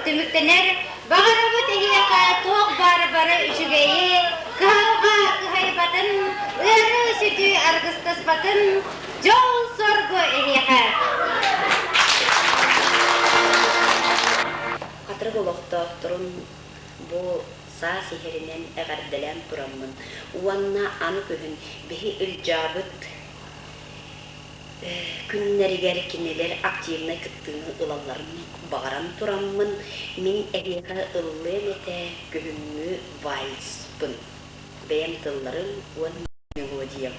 түмүктэнэр. Баҕарабыт эһиэхэ туох баар бары үчүгэйи, кыһалҕа кыһайбатын, ыарыы-сүтүү аргыстаспатын, дьол-соргу эһиэхэ! Хатырык олохтоохторун бу саас иһэринэн эҕэрдэлээн тураммын уонна аны күһүн биһи Ылдьаабыт күннэригэр кинилэр активнай кыттыыны ылалларын баҕаран тураммын, мин эһиэхэ ыллыам этэ күһүҥҥү вальспын, бэйэм тылларым уонна мелодиям.